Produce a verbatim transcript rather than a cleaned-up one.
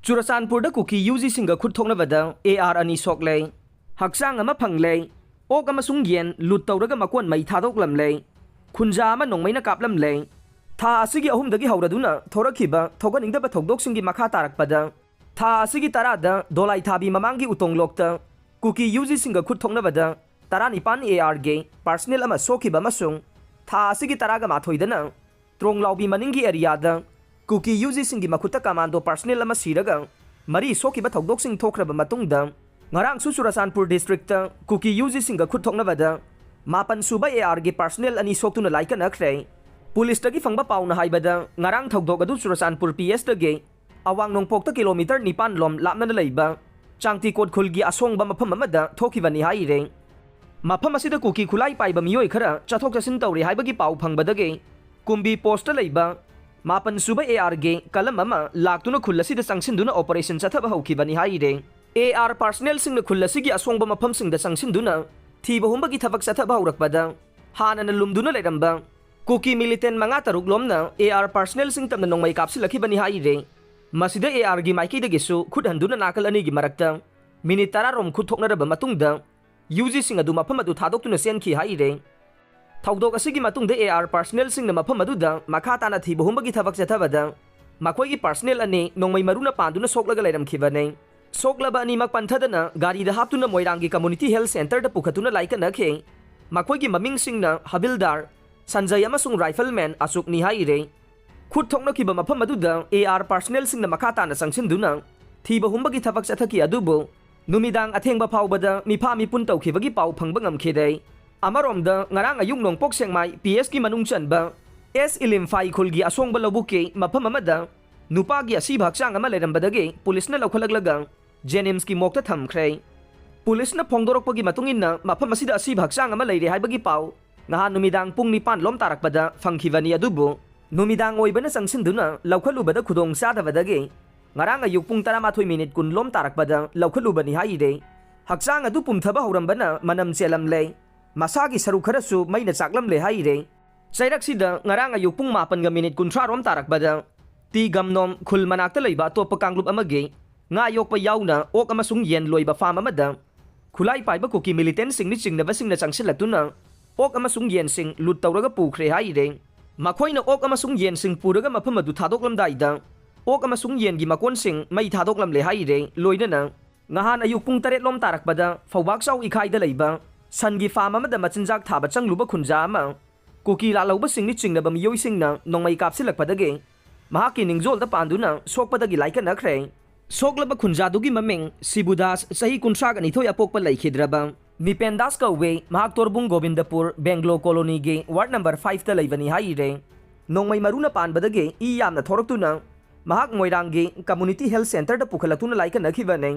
ꯆꯨꯔꯆꯥꯟꯄꯨꯔꯗ ꯀꯨꯀꯤ U ꯖꯤꯁꯤꯡꯒ ꯈꯨꯠ ꯊꯣꯛꯅꯕꯗ A R ꯑꯅꯤ ꯁꯣꯛꯂꯦ꯫ ꯍꯛꯆꯥꯡ ꯑꯃ ꯐꯪꯂꯦ꯫ ꯑꯣꯛ ꯑꯃꯁꯨꯡ ꯌꯦꯟ ꯂꯨꯠ ꯇꯧꯔꯒ ꯃꯀꯣꯟ ꯃꯩ ꯊꯥꯗꯣꯛꯂꯝꯂꯦ꯫ ꯈꯨꯟꯖꯥ ꯑꯃ ꯅꯣꯡꯃꯩꯅ ꯀꯥꯞꯂꯝꯂꯦ꯫ ꯊꯥ ꯑꯁꯤꯒꯤ ꯑꯍꯨꯝꯗꯒꯤ ꯍꯧꯔꯗꯨꯅ ꯊꯣꯔꯛꯈꯤꯕ ꯊꯧꯒꯠꯅꯤꯡꯗꯕ ꯊꯧꯗꯣꯛꯁꯤꯡꯒꯤ ꯃꯈꯥ ꯇꯥꯔꯛꯄꯗ, ꯊꯥ ꯑꯁꯤꯒꯤ ꯇꯔꯥꯗ ꯗꯣꯂꯥꯏ ꯊꯥꯕꯤ ꯃꯃꯥꯡꯒꯤ ꯎꯇꯣꯡꯂꯣꯛꯇ ꯀꯨꯀꯤ ꯌꯨ ꯖꯤꯁꯤꯡꯒ ꯈꯨꯠ ꯊꯣꯛꯅꯕꯗ ꯇꯔꯥꯅꯤꯄꯥꯟ ꯑꯦ ꯑꯥꯔꯒꯤ ꯄꯥꯔꯁꯅꯦꯜ ꯑꯃ ꯁꯣꯛꯈꯤꯕ ꯑꯃꯁꯨꯡ ꯊꯥ ꯑꯁꯤꯒꯤ ꯇꯔꯥꯒ ꯃꯥꯊꯣꯏꯗꯅ ꯇ꯭ꯔꯣꯡꯂꯥꯎꯕꯤ ꯃꯅꯤꯡꯒꯤ ꯑꯦꯔꯤꯌꯥꯗ ꯀꯨꯀꯤ ꯌꯨ ꯖꯤꯁꯤꯡꯒꯤ ꯃꯈꯨꯠꯇ ꯀꯃꯥꯟꯗꯣ ꯄꯥꯔꯁꯅꯦꯜ ꯑꯃ ꯁꯤꯔꯒ ꯃꯔꯤ ꯁꯣꯛꯈꯤꯕ ꯊꯧꯗꯣꯛꯁꯤꯡ ꯊꯣꯛꯈ꯭ꯔꯕ ꯃꯇꯨꯡꯗ, ꯉꯔꯥꯡꯁꯨ ꯆꯨꯔꯆꯥꯟꯄꯨꯔ ꯗꯤꯁꯇ꯭ꯔꯤꯛꯇ ꯀꯨꯀꯤ ꯌꯨ ꯖꯤꯁꯤꯡꯒ ꯈꯨꯠ ꯊꯣꯛꯅꯕꯗ ꯃꯥꯄꯟ ꯁꯨꯕ ꯑꯦ ꯑꯥꯔꯒꯤ ꯄꯥꯔꯁꯅꯦꯜ ꯑꯅꯤ ꯁꯣꯛꯇꯨꯅ ꯂꯥꯏꯀꯠꯅꯈ꯭ꯔꯦ꯫ ꯄꯨꯂꯤꯁꯇꯒꯤ ꯐꯪꯕ ꯄꯥꯎꯅ ꯍꯥꯏꯕꯗ, ꯉꯔꯥꯡ ꯊꯧꯗꯣꯛ ꯑꯗꯨ ꯆꯨꯔꯆꯥꯟꯄꯨꯔ ꯄꯤ ꯑꯦꯁꯇꯒꯤ ꯑꯋꯥꯡ ꯅꯣꯡꯄꯣꯛꯇ ꯀꯤꯂꯣꯃꯤꯇꯔ ꯅꯤꯄꯥꯟ ꯂꯣꯝ ꯂꯥꯞꯅꯅ ꯂꯩꯕ ꯆꯥꯡꯇꯤꯀꯣꯠ ꯈꯨꯜꯒꯤ ꯑꯁꯣꯡꯕ ꯃꯐꯝ ꯑꯃꯗ ꯊꯣꯛꯈꯤꯕꯅꯤ ꯍꯥꯏꯔꯦ꯫ ꯃꯐꯝ ꯑꯁꯤꯗ ꯀꯨꯀꯤ ꯈꯨꯠꯂꯥꯏ ꯄꯥꯏꯕ ꯃꯤꯑꯣꯏ ꯈꯔ ꯆꯠꯊꯣꯛ ꯆꯠꯁꯤꯟ ꯇꯧꯔꯤ ꯍꯥꯏꯕꯒꯤ ꯄꯥꯎ ꯐꯪꯕꯗꯒꯤ ꯀꯨꯝꯕꯤ ꯄꯣꯁꯇ ꯂꯩꯕ ꯃꯥꯄꯟ ꯁꯨꯕ ꯑꯦ ꯑꯥꯔꯒꯤ ꯀꯂꯝ ꯑꯃ ꯂꯥꯛꯇꯨꯅ ꯈꯨꯜ ꯑꯁꯤꯗ ꯆꯪꯁꯤꯟꯗꯨꯅ ꯑꯣꯄꯔꯦꯁꯟ ꯆꯠꯊꯕ ꯍꯧꯈꯤꯕꯅꯤ ꯍꯥꯏꯔꯦ꯫ ꯑꯦ ꯑꯥꯔ ꯄꯥꯔꯁꯅꯦꯜꯁꯤꯡꯅ ꯈꯨꯜ ꯑꯁꯤꯒꯤ ꯑꯁꯣꯡꯕ ꯃꯐꯝꯁꯤꯡꯗ ꯆꯪꯁꯤꯟꯗꯨꯅ ꯊꯤꯕ ꯍꯨꯝꯕꯒꯤ ꯊꯕꯛ ꯆꯠꯊꯕ ꯍꯧꯔꯛꯄꯗ, ꯍꯥꯟꯅꯅ ꯂꯨꯝꯗꯨꯅ ꯂꯩꯔꯝꯕ ꯀꯨꯀꯤ ꯃꯤꯂꯤꯇꯦꯟ ꯃꯉꯥ ꯇꯔꯨꯛ ꯂꯣꯝꯅ ꯑꯦ ꯑꯥꯔ ꯄꯥꯔꯁꯅꯦꯜꯁꯤꯡ ꯇꯝꯅ ꯅꯣꯡꯃꯩ ꯀꯥꯞꯁꯤꯜꯂꯛꯈꯤꯕꯅꯤ ꯍꯥꯏꯔꯦ꯫ ꯃꯁꯤꯗ ꯑꯦ ꯑꯥꯔꯒꯤ ꯃꯥꯏꯀꯩꯗꯒꯤꯁꯨ ꯈꯨꯠ ꯍꯟꯗꯨꯅ ꯅꯥꯀꯜ ꯑꯅꯤꯒꯤ ꯃꯔꯛꯇ ꯃꯤꯅꯤꯠ ꯇꯔꯥ ꯔꯣꯝ ꯈꯨꯠ ꯊꯣꯛꯅꯔꯕ ꯃꯇꯨꯡꯗ, ꯌꯨ ꯖꯤꯁꯤꯡ ꯑꯗꯨ ꯃꯐꯝ ꯑꯗꯨ ꯊꯥꯗꯣꯛꯇꯨꯅ ꯆꯦꯟꯈꯤ ꯍꯥꯏꯔꯦ꯫ ꯊꯧꯗꯣꯛ ꯑꯁꯤꯒꯤ ꯃꯇꯨꯡꯗ ꯑꯦ ꯑꯥꯔ ꯄꯥꯔꯁꯅꯦꯜꯁꯤꯡꯅ ꯃꯐꯝ ꯑꯗꯨꯗ ꯃꯈꯥ ꯇꯥꯅ ꯊꯤꯕ ꯍꯨꯝꯕꯒꯤ ꯊꯕꯛ ꯆꯠꯊꯕꯗ, ꯃꯈꯣꯏꯒꯤ ꯄꯥꯔꯁꯅꯦꯜ ꯑꯅꯤ ꯅꯣꯡꯃꯩ ꯃꯔꯨꯅ ꯄꯥꯟꯗꯨꯅ ꯁꯣꯛꯂꯒ ꯂꯩꯔꯝꯈꯤꯕꯅꯤ꯫ ꯁꯣꯛꯂꯕ ꯑꯅꯤꯃꯛ ꯄꯟꯊꯗꯅ ꯒꯥꯔꯤꯗ ꯍꯥꯞꯇꯨꯅ ꯃꯣꯏꯔꯥꯡꯒꯤ ꯀꯝꯃꯨꯅꯤꯇꯤ ꯍꯦꯜꯊ ꯁꯦꯟꯇꯔꯗ ꯄꯨꯈꯠꯇꯨꯅ ꯂꯥꯏꯀꯠꯅꯈꯤ꯫ ꯃꯈꯣꯏꯒꯤ ꯃꯃꯤꯡꯁꯤꯡꯅ ꯍꯕꯤꯜꯗꯥꯔ ꯁꯟꯖꯌ ꯑꯃꯁꯨꯡ ꯔꯥꯏꯐꯜꯃꯦꯟ ꯑꯆꯨꯛꯅꯤ ꯍꯥꯏꯔꯦ꯫ ꯈꯨꯠ ꯊꯣꯛꯅꯈꯤꯕ ꯃꯐꯝ ꯑꯗꯨꯗ ꯑꯦ ꯑꯥꯔ ꯄꯥꯔꯁꯅꯦꯜꯁꯤꯡꯅ ꯃꯈꯥ ꯇꯥꯅ ꯆꯪꯁꯤꯟꯗꯨꯅ ꯊꯤꯕ ꯍꯨꯝꯕꯒꯤ ꯊꯕꯛ ꯆꯠꯊꯈꯤ, ꯑꯗꯨꯕꯨ ꯅꯨꯃꯤꯗꯥꯡ ꯑꯊꯦꯡꯕ ꯐꯥꯎꯕꯗ ꯃꯤꯐꯥ ꯃꯤꯄꯨꯟ ꯇꯧꯈꯤꯕꯒꯤ ꯄꯥꯎ ꯐꯪꯕ ꯉꯝꯈꯤꯗꯦ꯫ ꯑꯃꯔꯣꯝꯗ, ꯉꯔꯥꯡ ꯑꯌꯨꯛ ꯅꯣꯡꯄꯣꯛ ꯁꯦꯛꯃꯥꯏ ꯄꯤ ꯑꯦꯁꯀꯤ ꯃꯅꯨꯡ ꯆꯟꯕ ꯑꯦꯁ ꯏꯂꯤꯝꯐꯥꯏ ꯈꯨꯜꯒꯤ ꯑꯁꯣꯡꯕ ꯂꯧꯕꯨꯛꯀꯤ ꯃꯐꯝ ꯑꯃꯗ ꯅꯨꯄꯥꯒꯤ ꯑꯁꯤꯕ ꯍꯛꯆꯥꯡ ꯑꯃ ꯂꯩꯔꯝꯕꯗꯒꯤ ꯄꯨꯂꯤꯁꯅ ꯂꯧꯈꯠꯂꯛꯂꯒ ꯖꯦꯅꯤꯝꯁꯀꯤ ꯃꯣꯛꯇ ꯊꯝꯈ꯭ꯔꯦ꯫ ꯄꯨꯂꯤꯁꯅ ꯐꯣꯡꯗꯣꯔꯛꯄꯒꯤ ꯃꯇꯨꯡ ꯏꯟꯅ, ꯃꯐꯝ ꯑꯁꯤꯗ ꯑꯁꯤꯕ ꯍꯛꯆꯥꯡ ꯑꯃ ꯂꯩꯔꯦ ꯍꯥꯏꯕꯒꯤ ꯄꯥꯎ ꯅꯍꯥꯟ ꯅꯨꯃꯤꯗꯥꯡ ꯄꯨꯡ ꯅꯤꯄꯥꯟ ꯂꯣꯝ ꯇꯥꯔꯛꯄꯗ ꯐꯪꯈꯤꯕꯅꯤ, ꯑꯗꯨꯕꯨ ꯅꯨꯃꯤꯗꯥꯡ ꯑꯣꯏꯕꯅ ꯆꯪꯁꯤꯟꯗꯨꯅ ꯂꯧꯈꯠꯂꯨꯕꯗ ꯈꯨꯗꯣꯡ ꯆꯥꯗꯕꯗꯒꯤ ꯉꯔꯥꯡ ꯑꯌꯨꯛ ꯄꯨꯡ ꯇꯔꯥꯃꯥꯊꯣꯏ ꯃꯤꯅꯤꯠ ꯀꯨꯟ ꯂꯣꯝ ꯇꯥꯔꯛꯄꯗ ꯂꯧꯈꯠꯂꯨꯕꯅꯤ ꯍꯥꯏꯔꯦ꯫ ꯍꯛꯆꯥꯡ ꯑꯗꯨ ꯄꯨꯝꯊꯕ ꯍꯧꯔꯝꯕꯅ ꯃꯅꯝ ꯆꯦꯜꯂꯝꯂꯦ꯫ ꯃꯁꯥꯒꯤ ꯁꯔꯨꯛ ꯈꯔꯁꯨ ꯃꯩꯅ ꯆꯥꯛꯂꯝꯂꯦ ꯍꯥꯏꯔꯦ꯫ ꯆꯩꯔꯛꯁꯤꯗ ꯉꯔꯥꯡ ꯑꯌꯨꯛ ꯄꯨꯡ ꯃꯥꯄꯟꯒ ꯃꯤꯅꯤꯠ ꯀꯨꯟꯊ꯭ꯔꯥ ꯔꯣꯝ ꯇꯥꯔꯛꯄꯗ ꯇꯤ ꯒꯝꯅꯣꯝ ꯈꯨꯜ ꯃꯅꯥꯛꯇ ꯂꯩꯕ ꯑꯇꯣꯞꯄ ꯀꯥꯡꯂꯨꯞ ꯑꯃꯒꯤ ꯉꯥ ꯌꯣꯛꯄ ꯌꯥꯎꯅ ꯑꯣꯛ ꯑꯃꯁꯨꯡ ꯌꯦꯟ ꯂꯣꯏꯕ ꯐꯥꯔꯝ ꯑꯃꯗ ꯈꯨꯠꯂꯥꯏ ꯄꯥꯏꯕ ꯀꯨꯀꯤ ꯃꯤꯂꯤꯇꯦꯟꯁꯤꯡꯅ ꯆꯤꯡꯅꯕꯁꯤꯡꯅ ꯆꯪꯁꯤꯜꯂꯛꯇꯨꯅ ꯑꯣꯛ ꯑꯃꯁꯨꯡ ꯌꯦꯟꯁꯤꯡ ꯂꯨꯠ ꯇꯧꯔꯒ ꯄꯨꯈ꯭ꯔꯦ ꯍꯥꯏꯔꯦ꯫ ꯃꯈꯣꯏꯅ ꯑꯣꯛ ꯑꯃꯁꯨꯡ ꯌꯦꯟꯁꯤꯡ ꯄꯨꯔꯒ ꯃꯐꯝ ꯑꯗꯨ ꯊꯥꯗꯣꯛꯂꯝꯗꯥꯏꯗ ꯑꯣꯛ ꯑꯃꯁꯨꯡ ꯌꯦꯟꯒꯤ ꯃꯀꯣꯟꯁꯤꯡ ꯃꯩ ꯊꯥꯗꯣꯛꯂꯝꯂꯦ ꯍꯥꯏꯔꯦ꯫ ꯂꯣꯏꯅꯅ ꯉꯍꯥꯟ ꯑꯌꯨꯛ ꯄꯨꯡ ꯇꯔꯦꯠ ꯂꯣꯝ ꯇꯥꯔꯛꯄꯗ ꯐꯧꯕꯥꯛꯆꯥꯎ ꯏꯈꯥꯏꯗ ꯂꯩꯕ ꯁꯟꯒꯤ ꯐꯥꯔꯝ ꯑꯃꯗ ꯃꯆꯤꯟꯖꯥꯛ ꯊꯥꯕ ꯆꯪꯂꯨꯕ ꯈꯨꯟꯖꯥ ꯑꯃ ꯀꯨꯀꯤ ꯂꯥꯜꯍꯧꯕꯁꯤꯡꯅ ꯆꯤꯡꯅꯕ ꯃꯤꯑꯣꯏꯁꯤꯡꯅ ꯅꯣꯡꯃꯩ ꯀꯥꯞꯁꯤꯜꯂꯛꯄꯗꯒꯤ ꯃꯍꯥꯛꯀꯤ ꯅꯤꯡꯖꯣꯜꯗ ꯄꯥꯟꯗꯨꯅ ꯁꯣꯛꯄꯗꯒꯤ ꯂꯥꯏꯀꯠꯅꯈ꯭ꯔꯦ꯫ ꯁꯣꯛꯂꯕ ꯈꯨꯟꯖꯥꯗꯨꯒꯤ ꯃꯃꯤꯡ ꯁꯤꯕꯨꯗꯥꯁ, ꯆꯍꯤ ꯀꯨꯟꯊ꯭ꯔꯥꯒ ꯅꯤꯊꯣꯏ ꯑꯄꯣꯛꯄ ꯂꯩꯈꯤꯗ꯭ꯔꯕ ꯅꯤꯄꯦꯟꯗꯥꯁ ꯀꯧꯋꯦ꯫ ꯃꯍꯥꯛ ꯇꯣꯔꯕꯨꯡ ꯒꯣꯕꯤꯟꯗꯄꯨꯔ ꯕꯦꯡꯒ꯭ꯂꯣ ꯀꯣꯂꯣꯅꯤꯒꯤ ꯋꯥꯔꯗ ꯅꯝꯕꯔ ꯐꯥꯏꯚꯇ ꯂꯩꯕꯅꯤ ꯍꯥꯏꯔꯦ꯫ ꯅꯣꯡꯃꯩ ꯃꯔꯨꯅ ꯄꯥꯟꯕꯗꯒꯤ ꯏ ꯌꯥꯝꯅ ꯊꯣꯔꯛꯇꯨꯅ ꯃꯍꯥꯛ ꯃꯣꯏꯔꯥꯡꯒꯤ ꯀꯝꯃꯨꯅꯤꯇꯤ ꯍꯦꯜꯊ ꯁꯦꯟꯇꯔꯗ ꯄꯨꯈꯠꯂꯛꯇꯨꯅ ꯂꯥꯏꯀꯠꯅꯈꯤꯕꯅꯤ꯫